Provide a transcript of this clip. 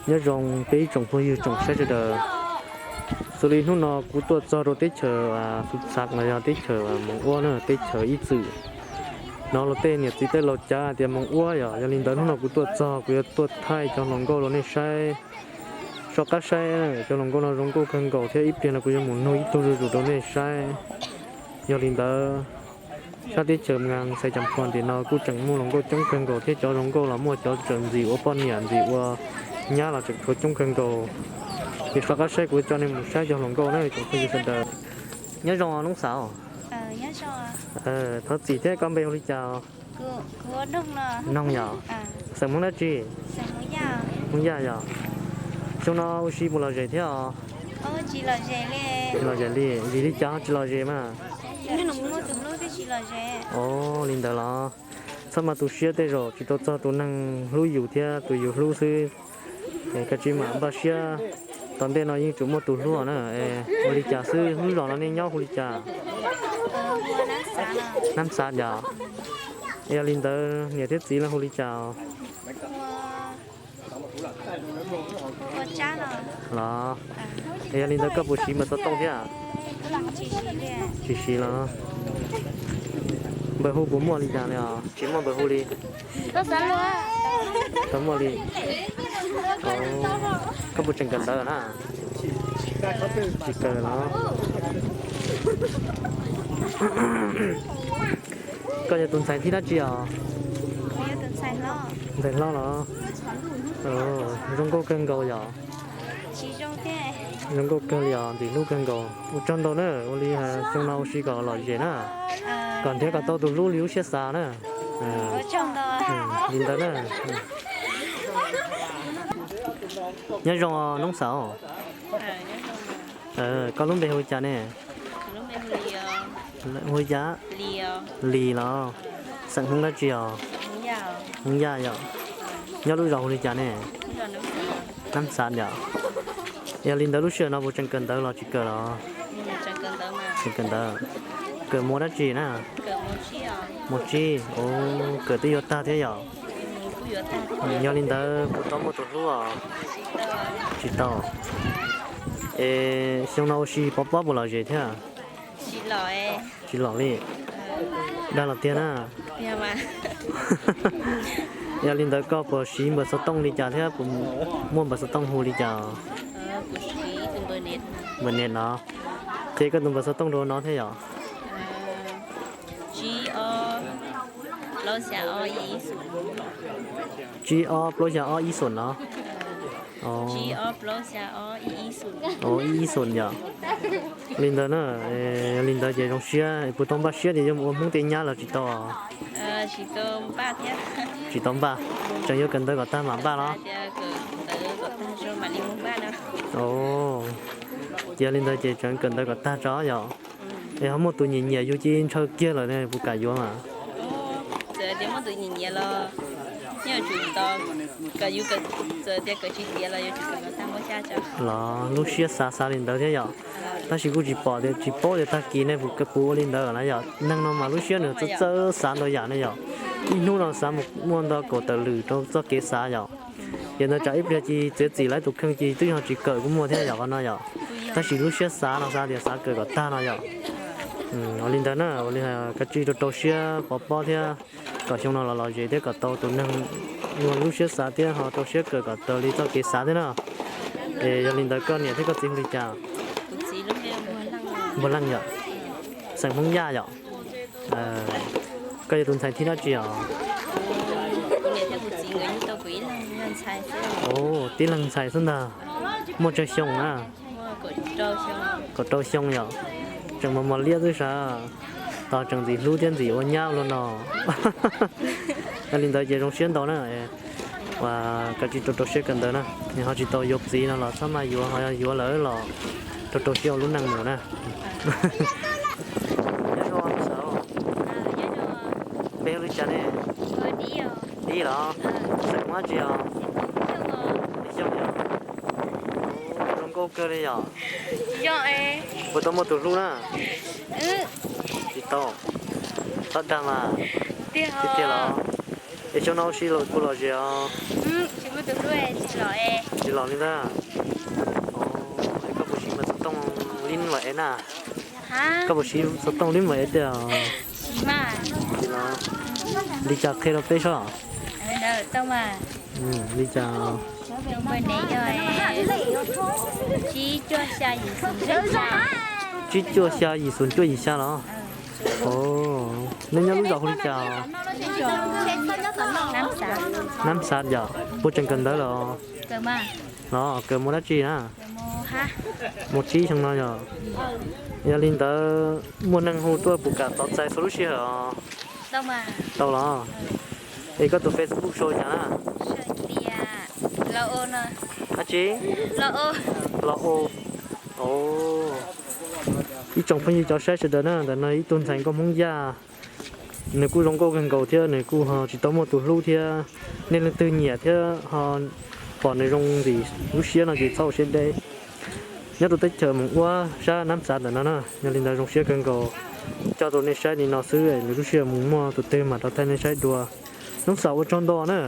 Nyob zoo peb ib tsoom phooj ywg tsoom saib sawv daws. Xws li hnub no kuv tuaj txog rau teb chaws Xus Txhav los yog teb chaws Moos Uab na, teb chaws ib txwm hnov luag tej niam txiv tej laus cav tias Moos Uab yom. Yog li ntawd hnub no kuv tuaj txog kuv yuav tuaj thaij cov hluas nkauj rau nej saib. Soj qab saib, cov hluas nkauj no zoo nkauj kawg nkaus thiab ib pliag no kuv yuav mus nug ib tug zuj zus rau nej saib. Yog li ntawd, sab teb chaws Moos Xais Cas Phuas ntawm no kuj tseem muaj hluas nkauj coob kawg nkaus thiab cov hluas nkauj los muaj cov tseem ntxim ua poj niam ntxim ua nyab los tseem tshuav coob kawg nkaus. Ces soj qab saib kuv coj nej mus saib cov hluas nkauj na tsoom phooj ywg sawv daws. Nyob zoo noob xav. Thov txim thiab, koj npe hu li cas? Noog yom. Xeem Hmoob dab tsi? Hmoob Yaj yom. Xyoo no ua si puas lom zem thiab os? Tsis lom zem li. Vim li cas tsis lom zem mas? Ua li ntawd los txhob mas tu siab, tej zaum tsis tau txog tus neeg hlub yus thiab tus yus hlub xwb. Kav tsij mam npaj siab, tom ntej no yeej tsuas muaj tus hlub na. Ua li cas xwb, lub zos no nej nyob hu li cas? Nab Xav yom. Yog li ntawd niam thiab txiv lawv hu li cas? Los, yog li ntawd koj puas siv npawb xov tooj thiab? Tsis siv los? Npawb hu puas muaj li cas li os? Tsis muaj npawb hu li. Tsis muaj li. Koj puas tseem kawm ntawv na? Tsis kawm los? Koj yog tus ntxhais thib dab tsi os? Ntxhais hlob los? Zoo nkauj kawg nkaus yom. Zoo nkauj kawg li os, ntxim hlub kawg nkaus. Ua tsaug ntau na, ua li xyoo no ua si kom lom zem na, kom nrhiav kom tau tus hlub li lub siab xav na. Li ntawd na. Nyob zoo noob xav. Koj lub npe hu li cas ne? Hu li cas? Lis los? Xeem Hmoob dab tsi os? Hmoob Yaj yom. Nyob lub zos hu li cas ne? Nab Xav yom. Yog li ntawd lub sij hawm no puas tseem kawm ntawv los tsis kawm los? Tseem kawm ntawv. Kawm mos dab tsi na? Mos tsib. Kawm twb yuav tag thiab yom. Yog li ntawd puas tau muaj tus hlub os? Tsis tau. Es xyoo no ua si pov pob puas lom zem thiab? Tsis lom li. Dag los tiag na. Yog li ntawd koj puas siv npawb xov tooj li cas thiab puas muaj npawb xov tooj hu li cas? Npawb Net los? Ces koj tus npawb xov tooj rau no thiab yom? Tsib ob plaub xya ob ib xoom los? Ib ib xoom yom. Li ntawd na, li ntawd ces zoo siab, puas tau npaj siab tias yuav mus ua Hmoob tej nyab los tsis tau? Tsis tau npaj, tseem yuav kawm ntawv kom tag mam npaj los? Ces yog li ntawd ces tseem kawm ntawv kom tag tso yom. Es ho muaj tus nyiam nyiam yus ces ntshaw kiag lawm ne, puas kam yuav mas? Los lub siab xav xav li ntawd thiab yom. Tab sis kuj tsis pom tias, tsis paub tias tag kis ne puas ua li ntawd na yom. Neeg no mas lub siab nws txawj txawj xav ntau yam ne yom. Ib hnub no xav mus muaj ntau kaum tawm lwm rau txoj kev xav yom. Ces ntawd tsam ib pliag ces txiav txim lawv tus kheej ces twb yog tsis kawm kuj muaj thiab yom, qhov no yom. Tab sis lub siab xav no xav tias xav kawm kom tag no yom. Ua li ntawd na, ua li kav tsij rau rau siab pov pob thiab, kom xyoo no los lom zem thiab kom tau tus neeg muaj lub siab xav thiab ho rau siab kawm kom raws li txoj kev xav thiab na. Es yog li ntawd koj niam thiab koj txiv hu li cas? Npuag Leej yom. Xeem Hmoob Yaj yom. Koj yog tus ntxhais thib dab tsi os? Tib leeg ntxhais xwb ntag. Muaj tsawg xyoo na? Kaum rau xyoo yom. Tseem mos mos liab xwb sav. Tos tseem ntxim hlub thiab ntxim ua nyab ua luag no. Yog li ntawd ces zoo siab ntau na. Ua, kav tsij rau rau siab kawm ntawv na, ho tsis tau yuav txiv no los txhob maj yuav, ho yog yuav lawm los rau rau siab ua lub neej mus na. Npe hu li cas ne? Dib los? Xeem Hmoob dab tsi os? Xyooj yom. Zoo nkauj kawg li yom. Puas tau muaj tus hlub na? Tsis tau. Txhob dag mas. Tiag tiag los? Es xyoo no ua si los puas lom zem os? Tsis los li ntawd. Koj puas siv mas xov tooj li mam ev na? Koj puas siv xov tooj li mam ev tiag? Li cas qhia rau peb saib. Li cas? Tsib cuaj xya yim xoom cuaj yim xya los? Nej nyob lub zos hu li cas? Nab Xav yom. Puas tseem kawm ntawv los? Los kawm mus dab tsi na? Mus tsib xyoo no yom. Yog li ntawd muaj neeg hu tuaj puas kam tos txais txhua lub sij hawm os? Tau los? Es koj tus Facebook sau li cas na? Dab tsi? Los u. Ib tsoom phooj ywg cov saib sawv daws na, ntawm no ib tug ntxhais nkauj Hmoob Yaj, nws kuj zoo nkauj kawg nkaus thiab nws kuj ho tsis tau muaj tus hlub thiab. Nej leej twg nyiam thiab ho pom nws zoo ntxim lub siab no ces txhob ua siab deb. Nyob rau teb chaws Moos Uab sab Nab Xav ntawm no na, yog li ntawd zoo siab kawg nkaus coj rau nej saib li no xwb, lwm lub sij hawm mus muaj tus twg mam rov thaij nej saib dua. Nab Xav ua tsaug ntau na.